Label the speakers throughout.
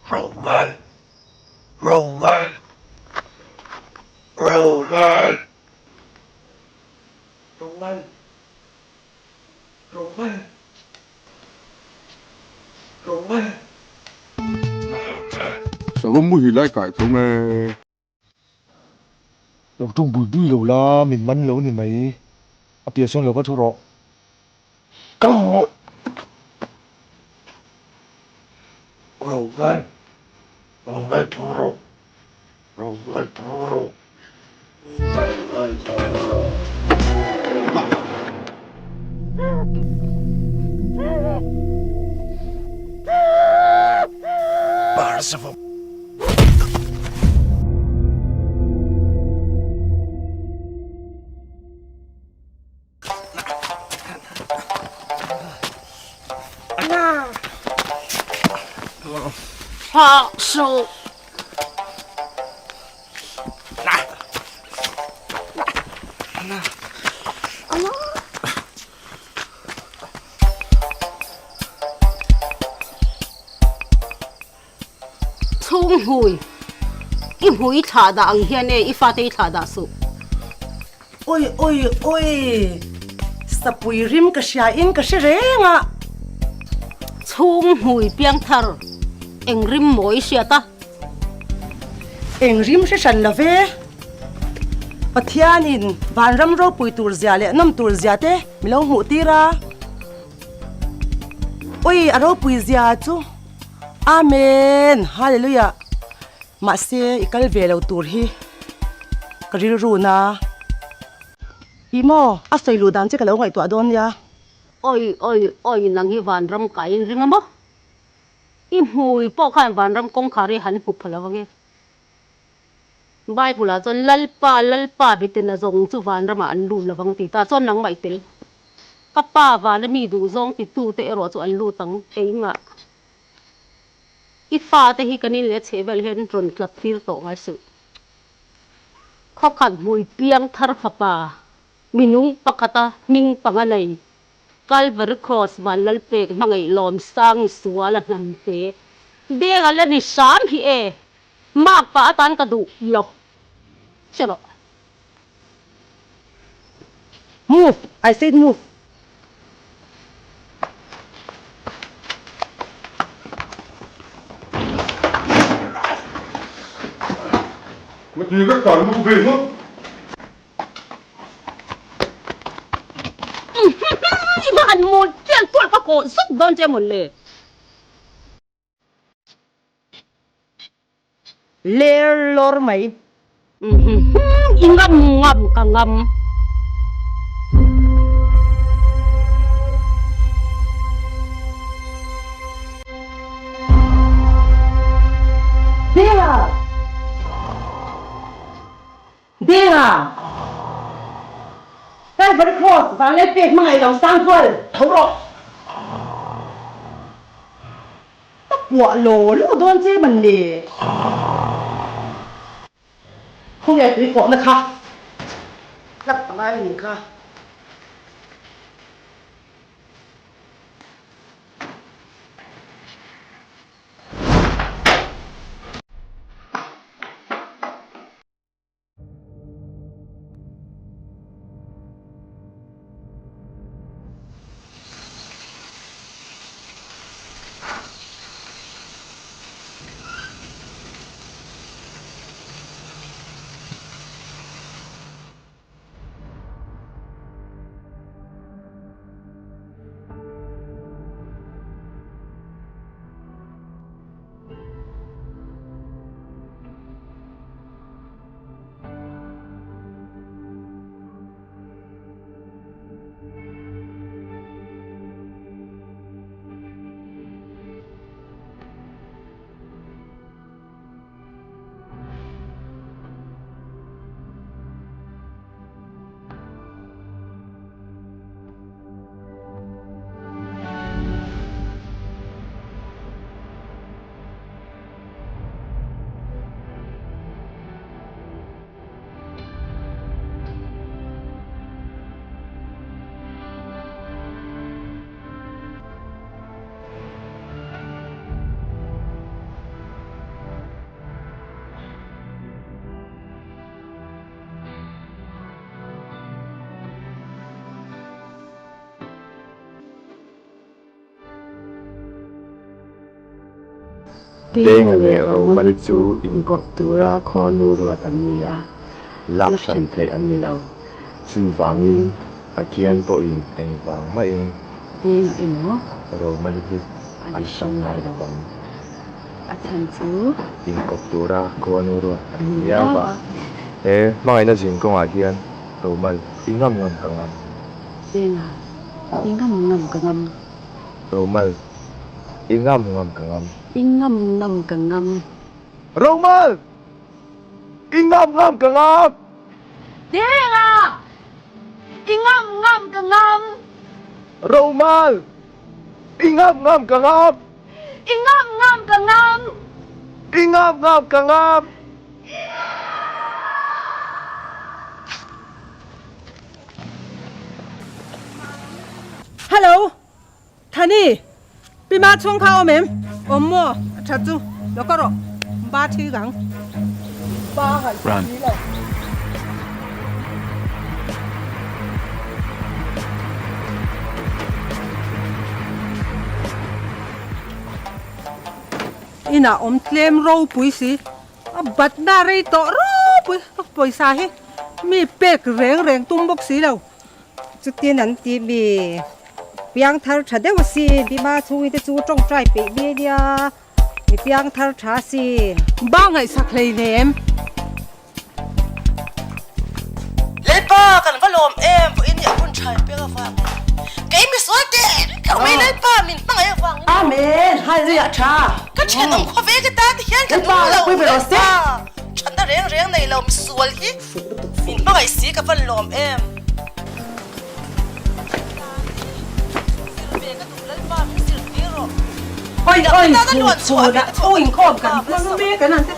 Speaker 1: Romal! Romal! Romal! Romal! Romal! Romal!
Speaker 2: Savawm muhil lai kai tho nge.
Speaker 3: Lo ṭawng bui bui lo la, min man lo ni mai. A piah sawn lo va thu rawh.
Speaker 1: Ka rawh! Romal! Romal thu rawh! Romal thu rawh! Romal thu rawh! Bar savawm.
Speaker 4: Thlah suh. Chhung hmui, i hmui thlah dah ang hian e, i fate i thlah dah suh.
Speaker 5: Oi oi oi, sapui rim ka hria in ka hre reng a.
Speaker 4: Chhung hmui piangthar, eng rim maw i hriat a?
Speaker 5: Eng rim hre hran lo ve. Pathianin vanram ropui tur zia leh nawm tur zia te mi lo hmuh tir a. Oi, a ropui zia chu. Amen! Hallelujah! Mahse, i kal ve lo tur hi ka rilru na. Ih maw, a sawi luh dan che ka lo ngaihtuah dawn nia.
Speaker 4: Oi, oi, oi, nang hi vanram kai in ring a maw? I hmui pawh khan vanram kawngkhar hi han hmu pha lo ange. Bible ah chuan Lalpa, Lalpa bitin a zawng chu vanramah an lut lovang ti ta chuan nangmah i tel. Ka pa vana mi duhzawng titute erawh chu an lut ang engah. I fate hi kan in leh chheh vel hian rawn tlat tir tawh ngai suh. Khawkhat hmui piang thar fapa minung pakhata hming panga nei Calvary Cross Vanlalpek hmangaih Lawmsang sual a hnam te beng a la ni hram hi e. Mark pah atan ka duh lo che rawh.
Speaker 5: Move! I said move!
Speaker 2: Ngati ka kal lu ve ngawt.
Speaker 4: I va han mawl tial tual ka kawh zuk dawn che mawn le.
Speaker 5: Ler lawr mai.
Speaker 4: I ngam ngam ka ngam.
Speaker 5: Denga! Denga! Calvary Cross vanglai pek hmangaih lo sang kual tho rawh. Ka puah law law dawn che man le. Khawnge tui kawhna kha hlap a ngai anih kha.
Speaker 1: Denga leh Romal chu inkawp tura khuanu ruat an ni a, lak hran theih an ni lo. Chuvangin Pathian pawhin engvang mahin
Speaker 6: Denga emaw
Speaker 1: Romal hi
Speaker 6: an
Speaker 1: an
Speaker 6: hrang
Speaker 1: hrang
Speaker 6: ngai
Speaker 1: ngai
Speaker 6: lo.
Speaker 1: lo ang.
Speaker 6: A chhan chu
Speaker 1: Inkawp tura khuanu ruat an
Speaker 6: an
Speaker 1: ni
Speaker 6: ni
Speaker 1: miau
Speaker 6: miau
Speaker 1: a.
Speaker 6: a.
Speaker 1: He hmangaihna zin kawngah hian Romal i ngam ngam ka ngam.
Speaker 6: Denga i ngam ngam ka ngam.
Speaker 1: Romal i ngam ngam ka ngam.
Speaker 6: I ngam ngam ka ngam.
Speaker 1: Romal i ngam ngam ka ngam.
Speaker 4: Denga i ngam ngam ka ngam.
Speaker 1: Romal i ngam ngam ka ngam.
Speaker 4: I ngam ngam ka ngam.
Speaker 1: I ngam ngam ka ngam.
Speaker 7: Hello, Thani, Pi Ma chhung kha awm em? Awm maw? A that chu, lo ka rawh, ba thi gang.
Speaker 5: Ba ngaih si lo.
Speaker 7: Inah awm tlem ropui si, a batna rei tawh ropui, ka pawisa hi mi pek reng reng tum bawk si lo.
Speaker 8: Chutin an ti mi piangthar tha deuh a sin, Bima chhungin te chu tawngtai peih mi ania, mi piangthar tha a sin.
Speaker 7: Ba ngaihsak hleinem.
Speaker 5: Lalpa kan va lawm em vawiin hi a hun tha pek avang kei misual te ka mai Lalpa min hmangaih avang
Speaker 9: Amen Hallelujah tha
Speaker 5: ka thenawm khua ve ka tan ti hian ka
Speaker 9: Lalpa
Speaker 5: duh lo
Speaker 9: pui ber rawh se.
Speaker 5: Lalpa thatna reng reng nei lo misual hi min hmangaih si ka van lawm em zir ve ka duh Lalpa min zir tir rawh
Speaker 7: Oi oi chhun chhunah chhung inkhawm kan hmang mek an ang te.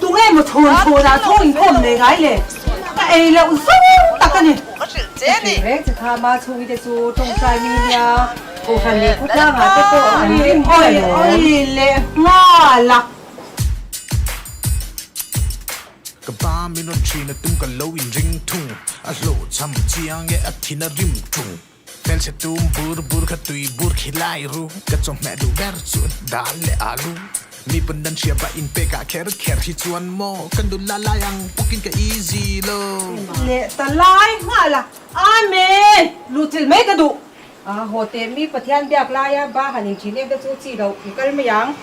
Speaker 7: Tunge maw chhun chhunah chhung inkhawm nei ngai le? Ka ei loh zawng tak a ni.
Speaker 8: Ka hrilh reng che kha ma chhungi te chu tawngtai mi nia Kohhran leh khawtlangah te pawh an rim ber
Speaker 7: Oi
Speaker 8: alawm.
Speaker 7: oi leh nghal a.
Speaker 10: Ka pa min rawn thin a tum ka lo in ring thung a hlawhchham chiang e a thin a rim tung. Hmelchhe tum bur bur kha tui bur khi lai ru ka chawhmeh duh ber chu dal leh alu mi pawn dan hria bah in pek ah kher kher hi chuan maw ka nula lai ang pawkin ka easy lo.
Speaker 7: Leh ta lai nghal a, Amen! Luhchilh mai ka duh.
Speaker 8: A haw teh mi Pathian biak laia ba han in thin em te chu chi loh i kal mai ang.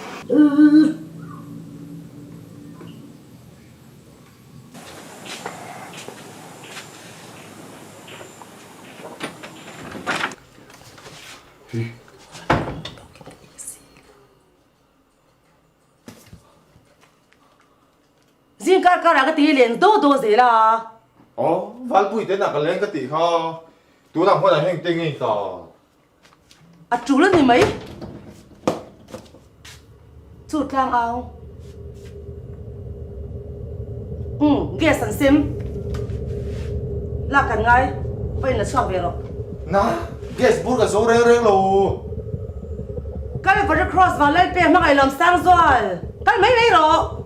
Speaker 9: Zing kar karah ka ti leng do do zel a.
Speaker 2: Aw, Valpui te nak a leng ka tih kha, tunah hmunah heng te ngei ta.
Speaker 9: A tul a ni mai. Chu tlang au. Umm, gas an sem. Lak kan ngai, va in la chhuak ve rawh.
Speaker 2: Na, gas bur ka zo reng reng lo.
Speaker 9: Calvary Cross vang Lalpe hmangaih lawm sang zual. Kal mai mai rawh.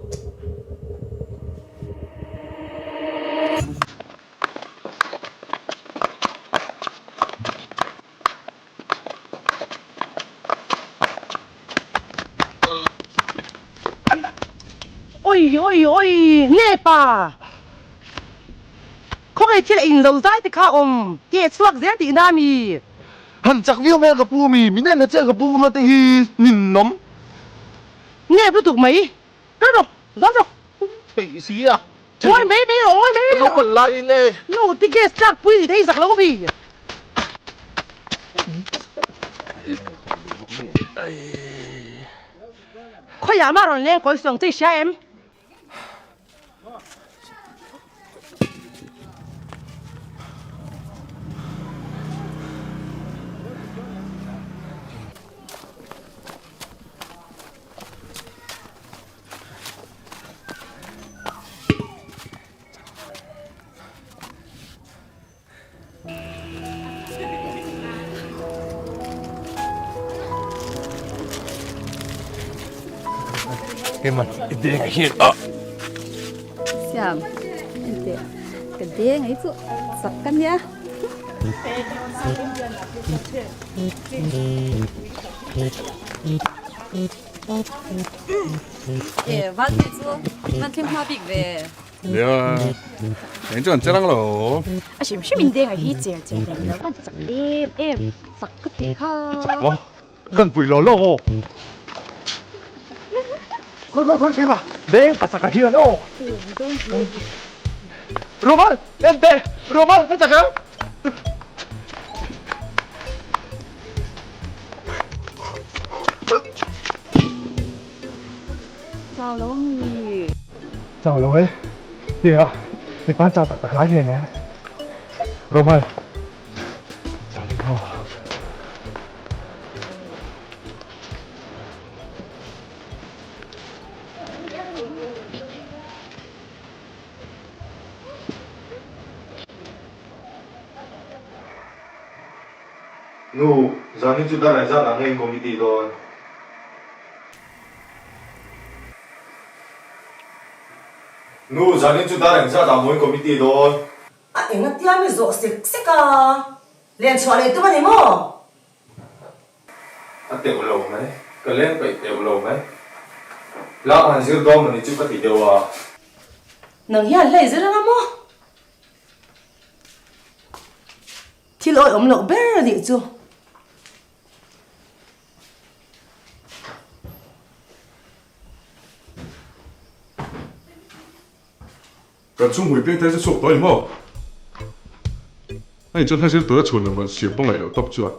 Speaker 9: Oi oi oi nge pa khawngaih thil a in lo zai te kha awm ke chhuak zel tih na mi.
Speaker 2: Han chak viau mai a ka pu mi, min en la chiah ka pu na te hi ninawm.
Speaker 9: Nge lutuk mai Kal rawh, zawm rawh.
Speaker 2: Theih si a.
Speaker 9: Ngawi mai mai rawh, ngawi mai mai rawh.
Speaker 2: Ka lo lai in e.
Speaker 9: No, ti gas tlak pui ni thei zak lo mi. Khawiah mah rawn leng kawi suang che i hria em?
Speaker 2: Keimah i deng a hian ah.
Speaker 6: Siam, enteh ka deng ai chu chak ka nia. E Valpui chu man thlim hma bik ve.
Speaker 11: Nia, eng chu an che rang lo.
Speaker 6: A hrim hrim in deng a hi cher cher reng lo kan chak em em chak ka ti kha.
Speaker 11: Chak maw? Kan pui lo lo aw.
Speaker 3: Khawi khawi khawi thlim a, deng ka chak a hian aw. Romal, en teh, Romal ka chak ang.
Speaker 6: Chau lo mi.
Speaker 3: Chau lo e. Tia, mi pan chau tak tak lai hle nen. Romal. Chau lo maw.
Speaker 2: Nu, zanin chu dar engzat ah nge in committee dawn? Nu, zanin chu dar engzat ah maw in committee dawn?
Speaker 5: A eng atia mi zawh sek sek a, len chhuah leh tum a ni maw?
Speaker 2: A teuh lo mai, ka leng peih teuh lo mai. Hla han zir dawn mawni chu ka ti deuh a.
Speaker 5: Nang hian hla i zir anga maw? Thil awih awm loh ber a nih chu.
Speaker 11: Kan chhungpui piang thar chu chhuak tawh a ni maw? Ani chuan hla zir tura chhun lo rawn siam pawh ngaih loh tawp chuan.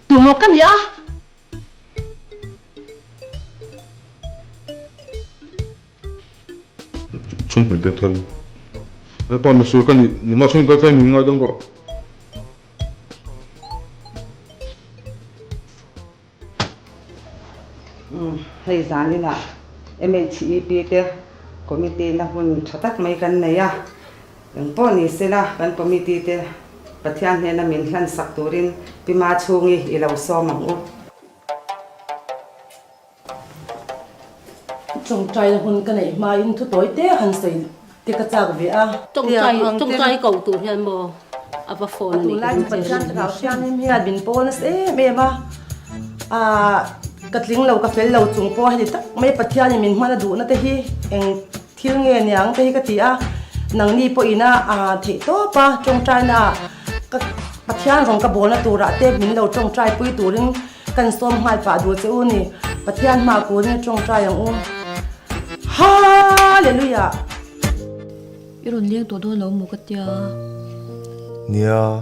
Speaker 5: Tumaw ka nia?
Speaker 11: Chhungpui piang thar Lalpa misual ka nih ni mah chhungin kaltlai min ngaidam rawh.
Speaker 7: Hei zaninah MHEP te committee na hun tha tak mai kan nei a, engpawh ni sela kan committee te Pathian hnena min hlan sak turin Pi Machhungi i lo sawm ang u.
Speaker 5: Tawngtaina hun ka neih hmain thu tawi te han sawi te ka chak ve a.
Speaker 4: Tawngtai tawngtai ko tur hian maw a va phone a nih
Speaker 5: Tunlai chu Pathian thlarau thianghlim hian min pawl nasa em em a, ah ka tling lo ka fel lo chung pawh heti tak mai Pathianin min hman a duhna te hi eng thil nge niang te hi ka ti a, nangni pawhin a theih tawp a tawngtaina ah ka Pathian rawng ka bawlna turah te min lo tawngtai pui turin Kan sawm nghal pah duh che u ni. Pathian hma kurin a tawngtai ang u. Hallelujah!
Speaker 6: I rawn leng tawh dawn lo maw ka tia.
Speaker 1: Nia,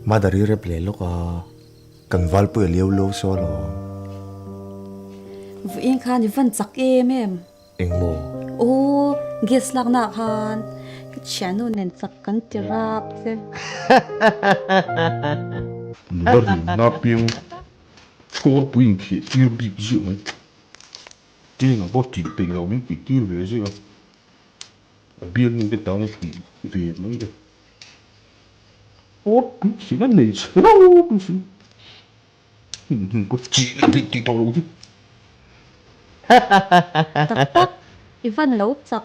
Speaker 1: Mother i rep leh lawk a, kan Valpui a liau lo saw alawm.
Speaker 6: Vawiin khan i van chak em em.
Speaker 1: Engmaw?
Speaker 6: Aw, gas lakna ah khan ka thiannu nen chak kan ti rap che.
Speaker 11: Nula rinna piang chhawrpui inkheh tir bik ziah mai. Teng a pawh tih peih loh min tih tir ve ziah a, a bialnu te tan a tih ve mai le. Chhawrpui sin a nei chhe lo si.
Speaker 6: Tak tak, i van lo chak.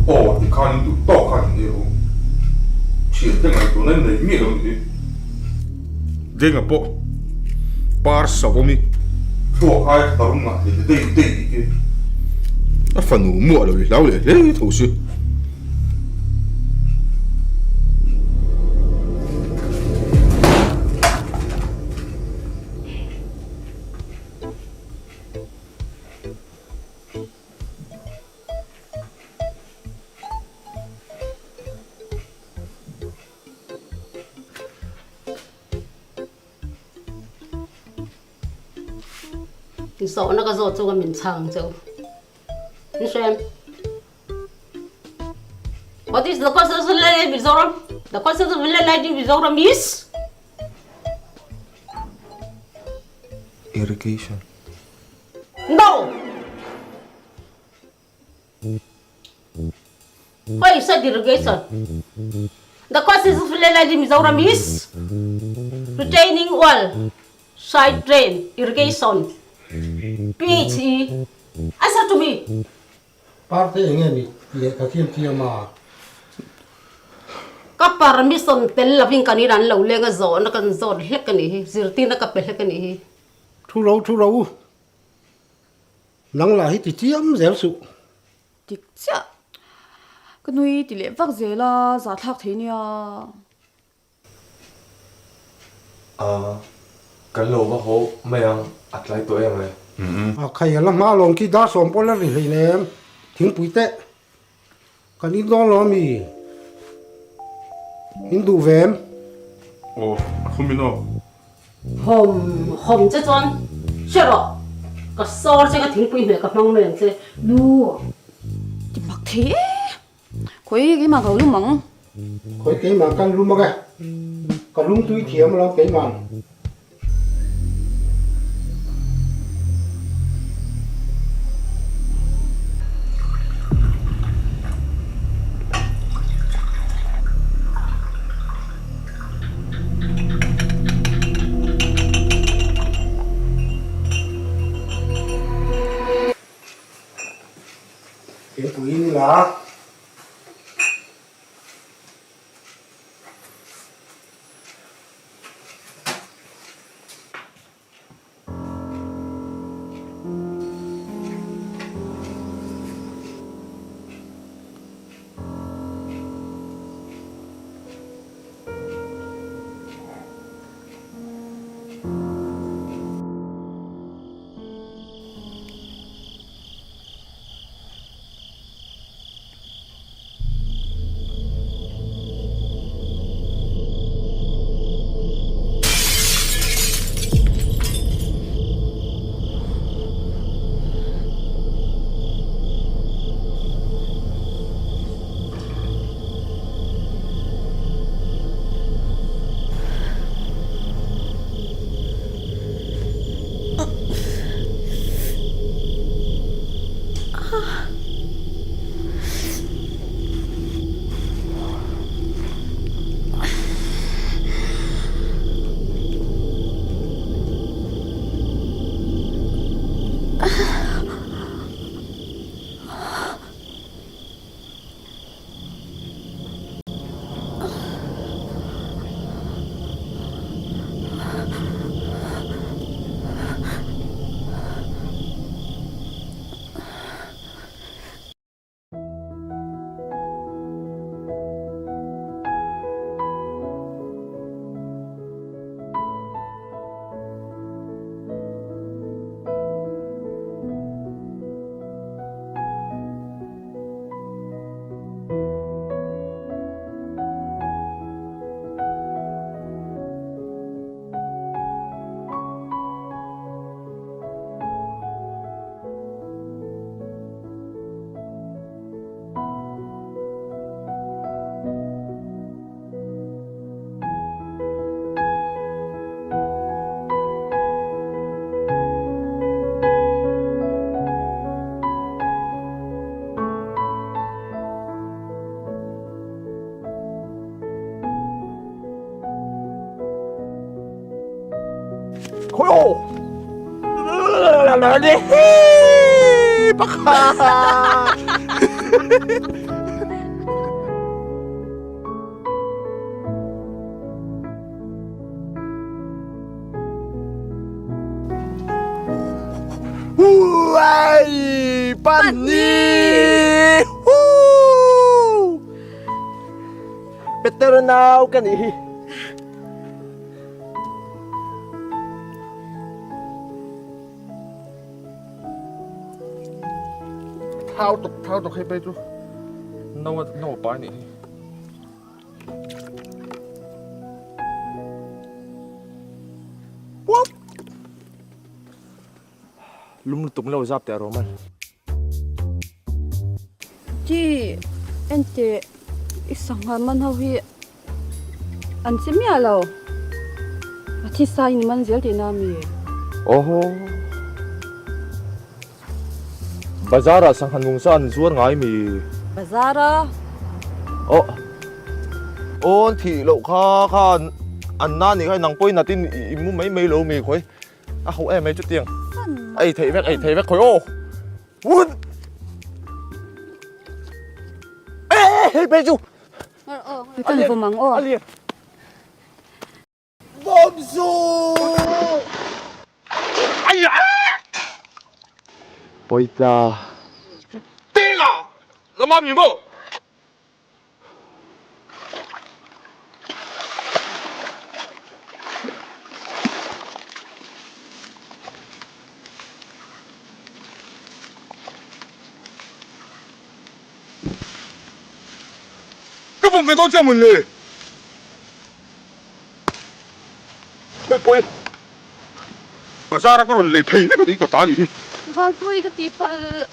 Speaker 11: Aw ti khan in duh tawk khan in ei ru. Thian te ngaihtuahna in nei miah lo nih hi. Denga pawh par savawm i thluak ai tharum ngah thei te dei dei tih khi a fanu muah lo i hlau leh hle tho si.
Speaker 4: Zawhna ka zawh chu ka min chhang cheu. Ni hrem. What is the cause of the Mizoram? The cause of the light in Mizoram is?
Speaker 2: Irrigation.
Speaker 4: No! Why you said irrigation? The causes of land in Mizoram is retaining wall, side drain, irrigation, PHE. Answer to me.
Speaker 12: Parte enge ni lehkha khian thiam a.
Speaker 4: Ka permission tel lovin kan in an lo leng a zawhna kan zawt hlek a nih hi, zirtirna ka pe hlek a nih hi.
Speaker 12: Thu ro thu ro u. Nang lah hi ti chiam zel suh.
Speaker 6: Dik chiah. Ka nui ti leh vak zel a, zahthlak thei nia.
Speaker 2: A, kan lo va haw mai ang, a tlai tawh em ai.
Speaker 12: A khai a la hma lawm khi dar sawm pawh la ri hlei nem, thingpui teh. Kan in dawn lo ami? In duh ve em?
Speaker 11: Aw, a khum in aw.
Speaker 4: Hawm hawm che chuan hre rawh, ka sawr che ka thingpui hmeh ka hmang mai ang che.
Speaker 6: Nu, ti mak thei e, khawi keimah ka lo lum ang.
Speaker 12: Khawi keimah kan lum ang e, ka lum tui thiam lo keimah. Thingpui in ila.
Speaker 13: Peter nau ka nih hi.
Speaker 11: Thau tuk thau tuk hei phei chu.
Speaker 2: No a no a pai nih hi. Lum lutuk min lo zap teh a Roman.
Speaker 6: Chi enteh i sangha man ho hi an che miah lo a thi sai in man zel tihna a mi?
Speaker 2: Awhaw Bazar ah sangha nung sa an zuar ngai mi?
Speaker 6: Bazar a?
Speaker 2: Aw aw an thih loh kha kha an na nih kha nang pawhin natin i mu mai mai lo mi khawi A ho em mai chutiang. Ei theih vek, ei theih vek khawi aw. Wun! Eh, hei phei chu.
Speaker 6: Kan vawm ang aw.
Speaker 2: Alian. Vawm zu! Ai
Speaker 1: Pawita.
Speaker 11: Tinga! Lama mi maw? Ka vawm ve dawn che mawn le? Pawi bazar a ka rawn lei phei vek a ni ka ta a nih hi.
Speaker 4: Vanpui ka tihpalh.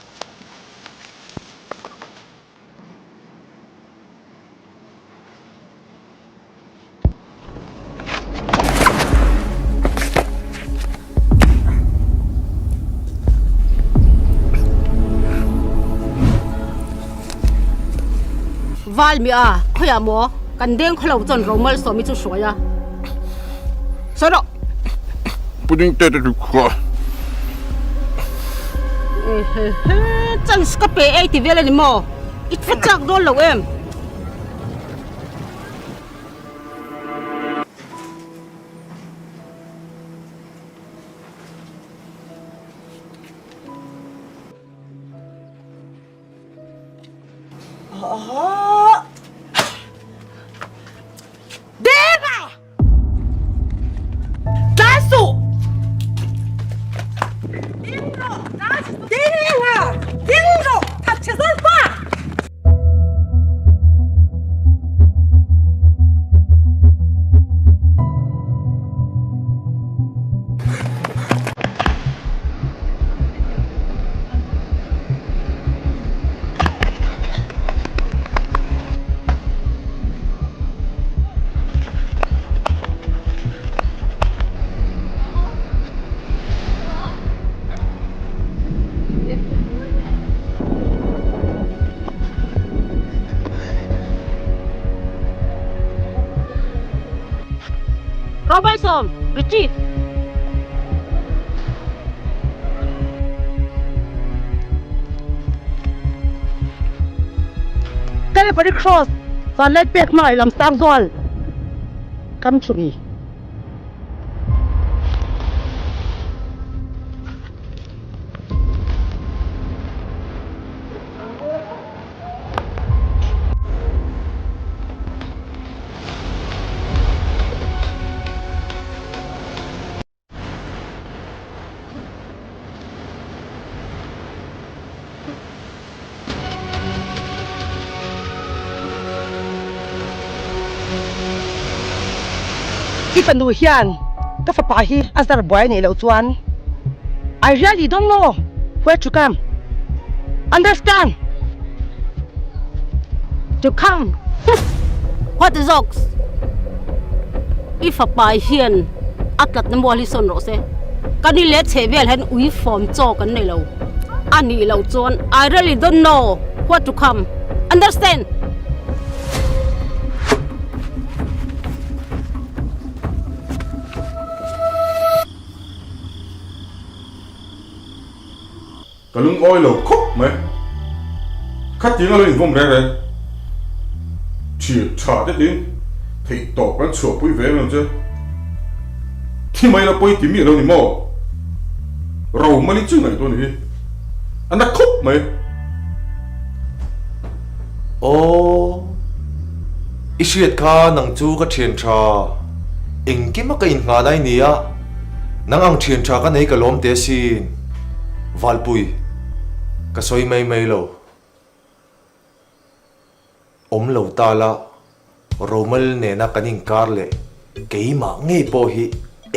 Speaker 4: Val mi a, khawiah maw kan deng khawlo chuan Romal sawmi chu hruai a. Sawi rawh.
Speaker 11: Pudding te te chu kha.
Speaker 4: Chance ka pe ei ti vel a ni maw? I thu chak dawn lo em?
Speaker 9: Deva! Tlan suh! Ding rawh! Tlan suh! Ding a! Ding rawh! That chhe zawr pa! Robertson, retreat! Calvary Cross van let pek hmangaih lam sang zual kam chu ni. I fanu hian ka fapa hi a zar buai anih loh chuan I really don't know where to come. Understand?
Speaker 4: To come? What jokes? I fapa hian a tlatna mual hi sawn rawh se. Ka ni leh chheh vel hian ui fawm chaw kan nei lo. A nih loh chuan I really don't know what to come. Understand?
Speaker 11: Ka lungawi lo khawp mai. Khatiang a lo invawm reng reng. Thir tha te tiin theih tawp kan chhuahpui ve em em che. Thi mai la pawi ti miah lo ni maw? Ro mali chu ngaihtuah ni hi. A na khawp mai.
Speaker 2: Aw, i hriat kha nang chu ka thian tha. Engkim a ka inngah lai nia. Nang ang thian tha ka nei ka lawm teh asin. Valpui. Ka sawi mai mai lo. Awm lo ta la, Romal nena kan inkar leh keimah ngei pawh hi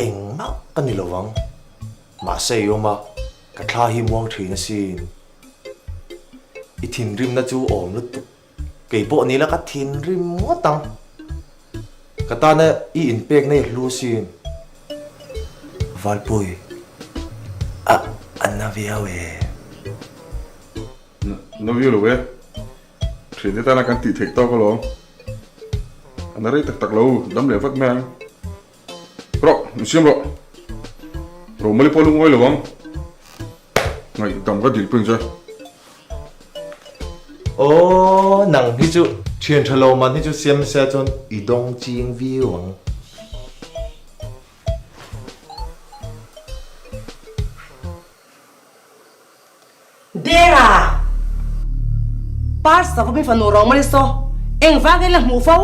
Speaker 2: engmah ka ni lo vang. Mahse i awm a, ka thla hi muang thin asin. I thinrimna chu awm lutuk. Kei pawh ni la ka thinrim ngawt ang. Ka tana i inpekna i hlu sin. Valpui, a a na viau e.
Speaker 11: Na viau lo e. Thiante tana kan tih theih tawk alawm. A na rei tak tak lo, dam leh vat mai ang. Rawh, insiam rawh. Romali pawh lungawi lo ang. Ngaihdam ka dil peng che.
Speaker 2: Aw, nang hi chu thian tha lo man hi chu siam se chuan i dawng ching viau ang.
Speaker 5: Dera! Parsa vawmin fanu Romali saw engvangin la hmuh fo?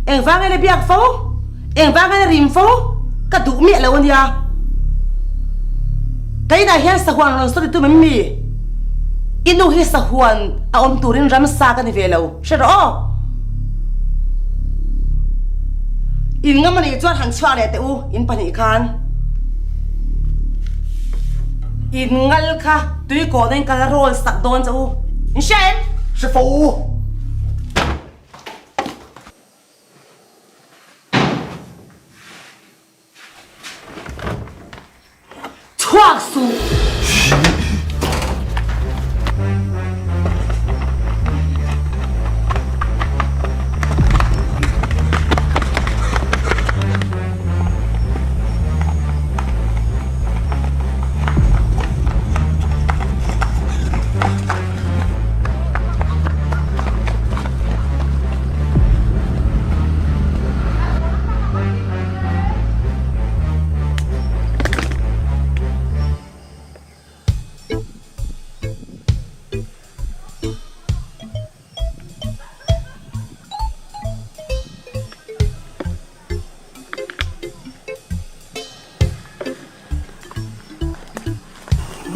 Speaker 5: Engvangin la biak fo? Engvangin la rim fo? Ka duh miah lo ania. Ka inah hian sahuan rawn sawi tum em mi? I nu hi sahuan a awm turin ramsa ka ni ve lo, hre rawh aw. In ngam anih chuan han chhuak leh teh u, in pahnih khan. In ngal kha tui kawhna in kal a roll sak dawn che u, in hria em?
Speaker 2: Hre fo u.
Speaker 5: Chhuak suh!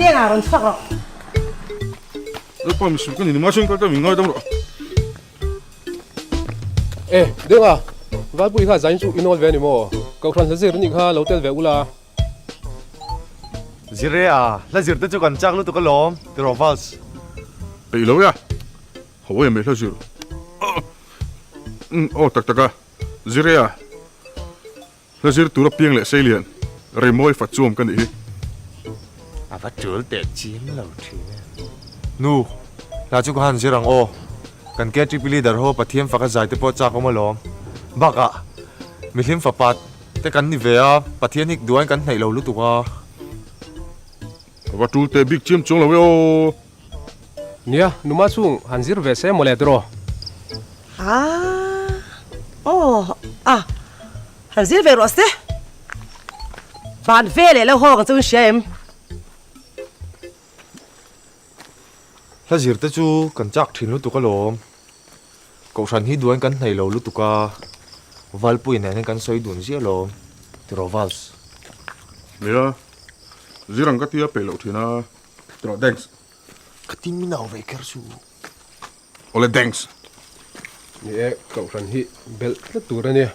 Speaker 5: Denga rawn chhuak rawh.
Speaker 11: Lalpa misual ka ni nimah chuan kal ta min ngaidam rawh.
Speaker 13: E, Denga, Valpui kha zain chu i nawl ve a ni maw? Kohhran hla zir nih kha lo tel ve ula.
Speaker 2: Zire a, hla zir te chu kan chak lutuk alawm, ti rawh Vals.
Speaker 11: Peih lo e, ho em mai hla zir. Aw tak tak a, Zire a, Hla zir tura piang leh seilian Remawi fa chuam ka nih hi.
Speaker 2: A va tul teh chim lo thin e. Nu, hla chu ka han zir ang aw. Kan KTP leader ho Pathian faka zai te pawh chak awm alawm. Bakah, mihlim fapa te kan ni ve a, Pathian hi duain kan hnaih lo lutuk a.
Speaker 11: A va tul teh bik chiam chuang lo e aw.
Speaker 13: Nia, numa chung han zir ve se mawle tiraw?
Speaker 5: Ah, aw, ah, han zir ve rawh se. Van ve leh lo haw ang chu in hria em?
Speaker 2: Hla zir te chu kan chak thin lutuk alawm. Kohhran hi duain kan hnaih lo lutuk a, Valpui nen hian kan sawi dun ziah alawm tiraw Vals?
Speaker 11: Nia, zir ang ka tia peih loh thin a. Tiraw thanks.
Speaker 2: Ka tin min au ve kher chu.
Speaker 11: Awle thanks.
Speaker 13: Ni e, kohhran hi belh tlat tur a nia.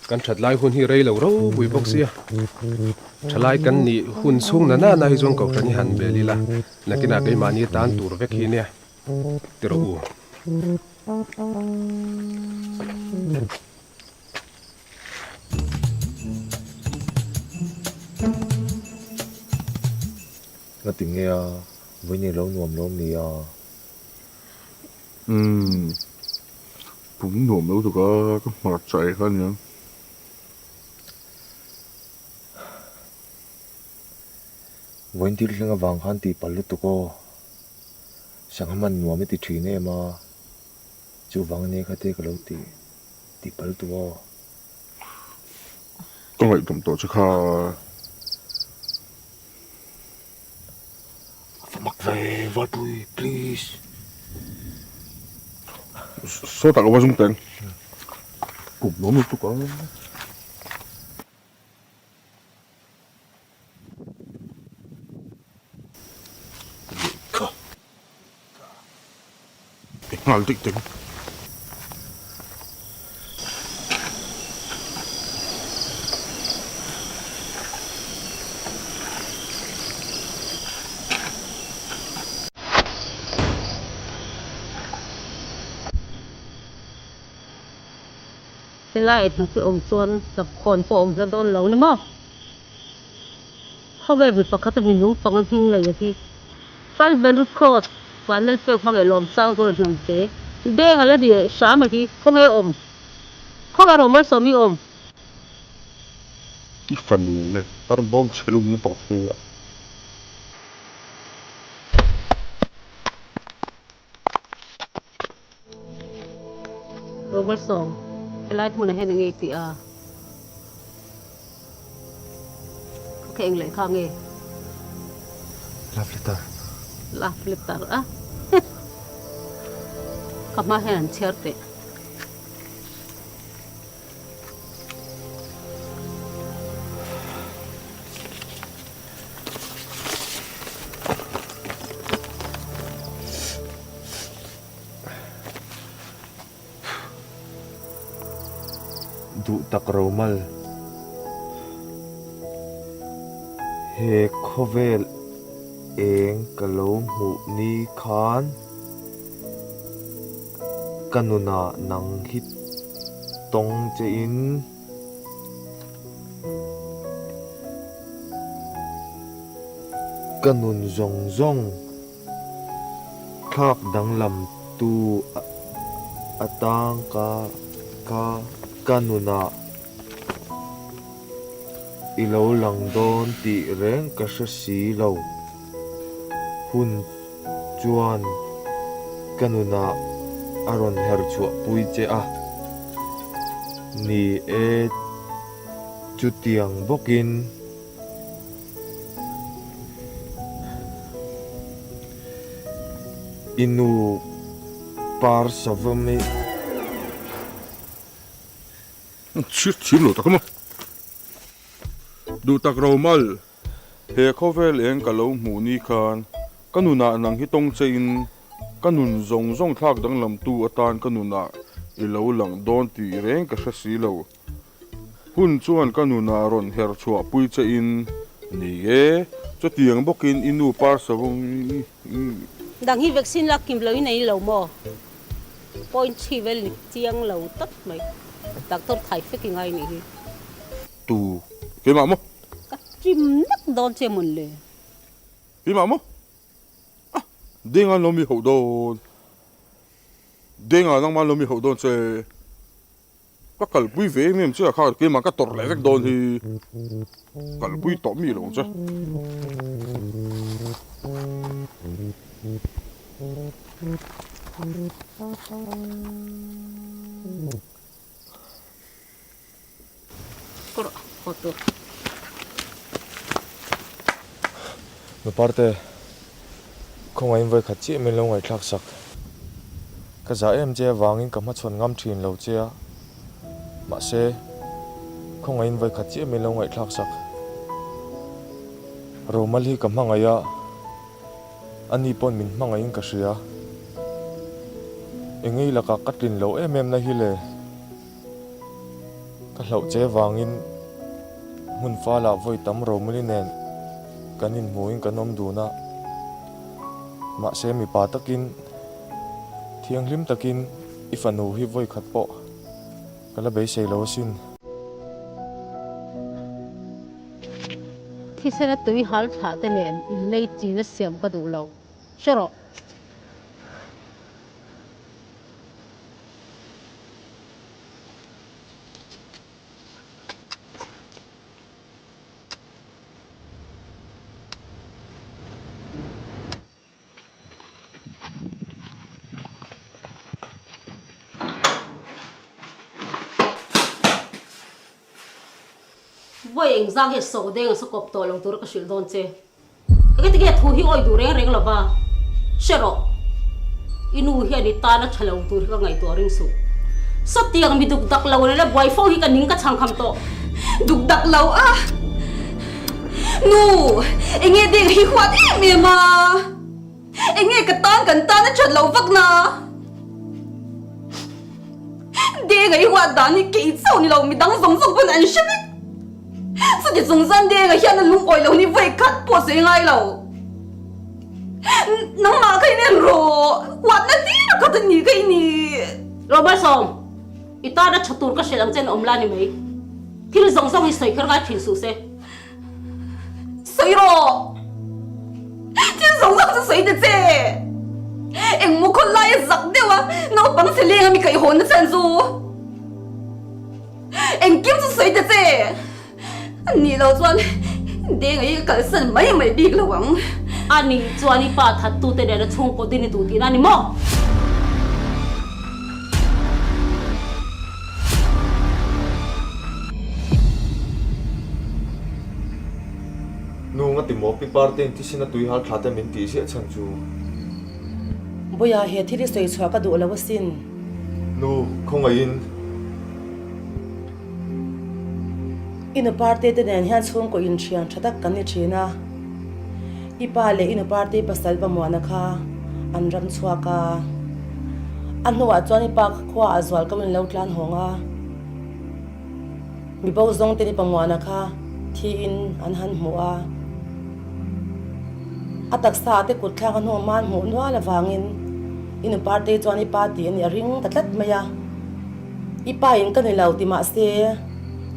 Speaker 13: Kan that lai hun hi rei lo ropui bawk sia. Thalai kan nih hun chhung na nana hi chuan kohhran hi han bel ila, nakinah keimahni tan tur vek hi nia. Tiraw u.
Speaker 2: Nga ti nge a, vawiin i lo nuam lo mi a?
Speaker 11: Umm, pum nuam lo tuk a, ka hmar chai kha aniang.
Speaker 2: Vawiin thil thleng avang khan tih palh lutuk aw. Sangha man nuam i ti thin em a, chuvang ania kha te ka lo ti. Tih pal tu aw.
Speaker 11: Ka ngaihdawm tawh che kha.
Speaker 2: A va mak ve Valpui please.
Speaker 11: Sawtah ka va zung teng. Kum nuam lutuk a. nghal daih teng.
Speaker 4: Helai hna chu awm chuan hlapkhawn pawh a awm hla dawn lo ni maw? Khawvel mi pakhat a mi nung panga hming nei a hi Calvary Cross Vanlalpek hmangaih lawm chang dawn hnam te Beng a la ni hram a hi khawnge awm khawnge Romalsawmi awm.
Speaker 11: I fanu leh tarbawm chhe lum lutuk hi a.
Speaker 4: Romalsawm helai hmunah hian enge i tih a? Ka kha eng lehkha nge?
Speaker 3: Love letter.
Speaker 4: Love letter a? Ka hma hian an chhiar teh.
Speaker 2: Duh tak Romal, he khawvel eng ka lo hmuh ni khan ka nunah nang hi tawng che in ka nun zawng zawng Thlak danglam tu atang ka ka ka nunah i lo lang dawn tih reng ka hre si lo. Hun chuan ka nunah a rawn her chhuah pui che a, ni e chutiang bawkin. I nu par savawm i.
Speaker 11: Chhiat thiam lo tak a maw? Duh tak Romal, he khawvel eng ka lo hmuh ni khan ka nunah nang hi tawng che in ka nun zawng zawng thlak danglamtu atan ka nunah i lo lang dawn tih reng ka hre si lo. Hun chuan ka nunah rawn her chhuah pui che in ni e, chutiang bawkin i nu par savawm i.
Speaker 4: Dang hi vaccine lak kim lo in ei lo maw? Point chhi vel ni chiang lo tawp mai. Doctor thai fek i ngai nih hi.
Speaker 11: Tu keimah maw?
Speaker 4: Ka chim nak dawn che mawn le.
Speaker 11: Keimah maw? Ah, deng an lo mi hauh dawn. Deng ah nangmah an lo mi hauh dawn che. Ka kalpui ve em em che a kha keimah ka tawrh leh vek dawn hi kalpui tawh mi lo ang che.
Speaker 2: Nuparte, khawngaihin vawikhat chiah min lo ngaihthlak sak. Ka zah em che avangin ka hmachhawn ngam thin lo che a, mahse, khawngaihin vawikhat chiah min lo ngaihthlak sak. Romal hi ka hmangaih a, ani pawn min hmangaihin ka hria. Engei lakah ka tlin lo em em na hi le. Ka hlauh che vangin hmun falah vawi tam Romuli nen kan inhmuhin kan awm dun a, mahse mipa takin thianghlim takin i fanu hi vawi khat pawh ka la beisei lo asin.
Speaker 4: Thisena tui hal thlah te nen inlei chin a siam ka duh lo. Hre rawh. Vawi engzang hian sawh deng a sakawp tawh lo tura ka hrilh dawn che. Engati nge thu hi awi duh reng reng lova hre rawh. I nu hian i tan a tha lo tur hi ka ngaihtuah ring suh. Sawtiang mi duk dak lo leh buai fo hi ka ning ka chhang kham tawh.
Speaker 6: Duk dak lo a! Nu! Enge deng hi huat em em a? Enge ka tan kan tan a that lo vak na? Denga i huat dan hi kei chauh ni lo, midang zawng zawng pawn an hre vek. Chuti chung chuan Denga hian a lungawi lo ni vawi khat pawh sawi ngai lo. Nangmah kha in en rawh, huatna tir a khat a ni kha i ni.
Speaker 4: Romalsawm, i tana tha tur ka hrilh ang che an awm la ni mai. Thil zawng zawng hi sawi kher ngai thin suh se.
Speaker 6: Sawi rawh! Thil zawng zawng chu sawi ta che! Engmaw khawl lai a zak deuh a, naupang chhe leng a mi kaihhawn na chhan chu. Engkim chu sawi ta che! A nih loh chuan Denga hi ka kalsan mai mai bik lo ang.
Speaker 4: A nih chuan i pa thattute nena chhungkaw din i duh tihna a ni maw?
Speaker 2: Nu nga ti maw pi parte in thisena tui hal thla te min tih ziah chhan chu.
Speaker 5: Buia he thil hi sawi chhuah ka duh lo asin.
Speaker 2: Nu khawngaihin.
Speaker 5: I nu parte te nen hian chhungkaw inthian tha tak kan ni thin a. I pa leh i nu parte pasal pamuana kha an ram chhuak a. A hnuah chuan i pa kha khua ah zual ko in lo tlan hawng a. Mi bo zawng te ni pamuana kha thiin an han hmuh a. A taksa ah te kut thlak a hnu hman hmuh nual avangin i nu parte chuan i pa tih a nih a ring ta tlat mai a. I pa in ka ni lo ti mahse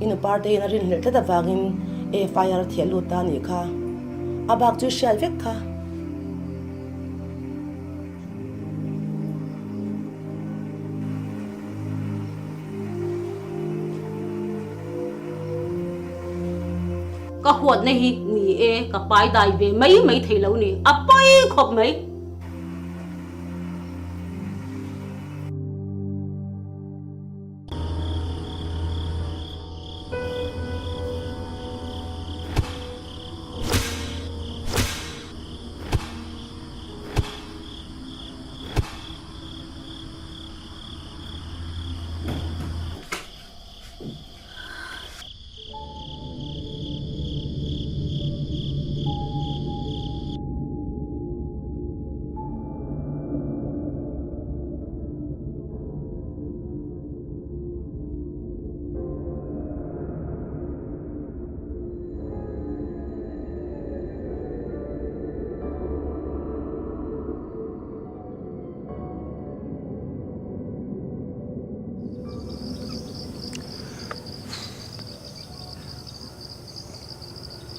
Speaker 5: i nu parte in a rinhlelh tlat avangin FIR a thiah lut ta a nih kha. A bak chu i hriat vek kha.
Speaker 4: Ka huatna hi ni e, ka pai dai ve mai mai thei lo ni, a pawi khawp mai.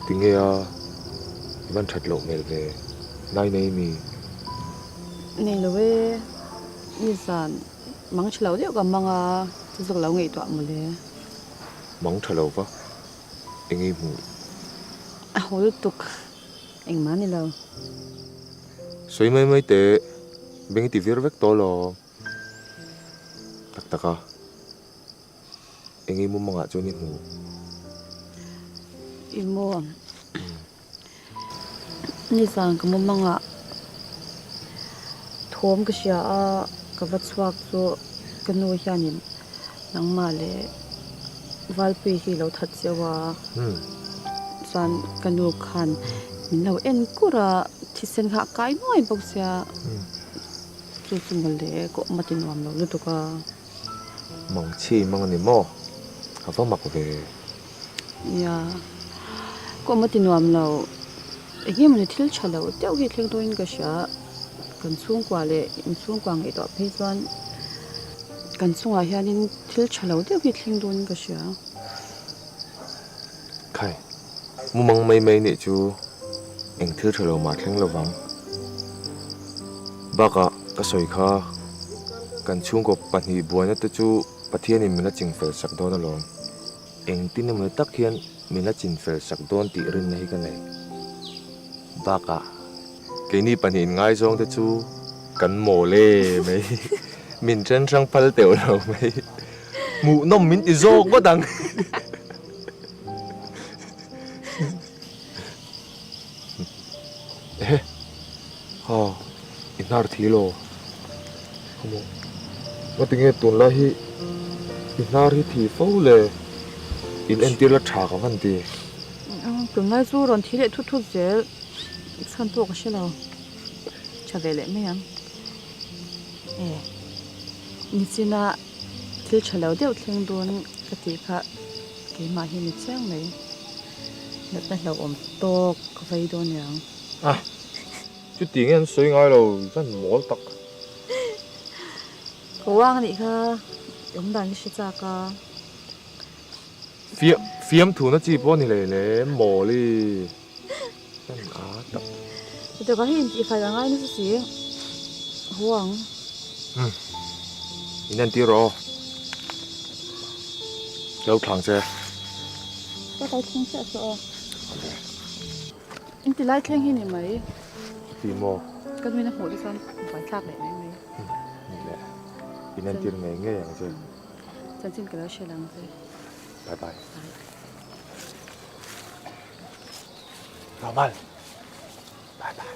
Speaker 2: Tinge a i van that loh hmel ve nai nei mi?
Speaker 6: Nei lo e, nizan mang tha lo deuh ka mang a, chu zawk lo ngaihtuah mawle.
Speaker 2: Mang tha lo va, eng i hmuh?
Speaker 6: A haw lutuk, engmah ni lo.
Speaker 2: Sawi mai mai teh, beng i ti vir vek tawh lo. Tak tak a, eng i mumangah chuan i hmu?
Speaker 6: I maw? Nizan ka mumangah thawm ka hria a, ka va chhuak chu ka nu hianin nangmah leh Valpui hi lo that cheu a, chuan ka nu khan min lo en kur a, thisen kha a kai nuai bawk sia, chu chu mawle ka awm a ti nuam lo lutuk a.
Speaker 2: Mangchhi mang a ni maw? A va mak ve.
Speaker 6: Nia, ka awm a ti nuam lo. Eng nge mawni thil tha lo deuh hi thleng dawnin ka hria. Kan chhungkua leh inchhungkua ngaihtuah phei chuan kan chungah hianin thil tha lo deuh hi thleng dawnin ka hria.
Speaker 2: Khai, mumang mai mai nih chu eng thil tha lo mah thleng lo vang. Bakah ka sawi kha kan chhungkaw pahnih buaina te chu Pathianin min la chingfel sak dawn alawm. Engtin emaw tak hian min la chinfel sak dawn tih rinna hi ka nei. Bakah keini pahnih inngaizawng te chu kan mawl e mai. Min then hrang phal teuh lo mai. Hmuhnawm min ti zawk ngawt ang. Ehe, ha, i hnar thi lo. Khawmaw, ngatinge tunlai hi i hnar hi thi fo le? In entir la tha ka van ti.
Speaker 6: Tunlai chu rawn thi leh thut thut zel, chhan pawh ka hre lo. Tha ve leh mai ang. E, nichina. Thil tha lo deuh thleng dawn ka tih kha keimah hi ni chiang mai. Natna hlauhawm tawk ka vei dawn niang.
Speaker 2: A, chuti nge an sawi ngai lo, zan mawl tak.
Speaker 6: Ka uang anih kha, i awm dan hi hre chak a.
Speaker 2: Fiam, fiam thuna chi pawh a ni hlei hle, mawl i zan a tak.
Speaker 6: Chutah ka hi intihfai ka ngai nasa si, haw ang.
Speaker 2: Umm, in entir rawh aw. Ka lo thlang che.
Speaker 6: Ka kai thleng chiah saw aw. In ti lai thleng hi ni mai.
Speaker 2: Ti maw?
Speaker 6: Ka nuin a hmuh te chuan buai thlak leh mai mai.
Speaker 2: Ni le, in entir ngei ngei ang che.
Speaker 6: Chanchin ka lo hre lang che.
Speaker 2: Bye bye. Bye. Romal. Bye bye.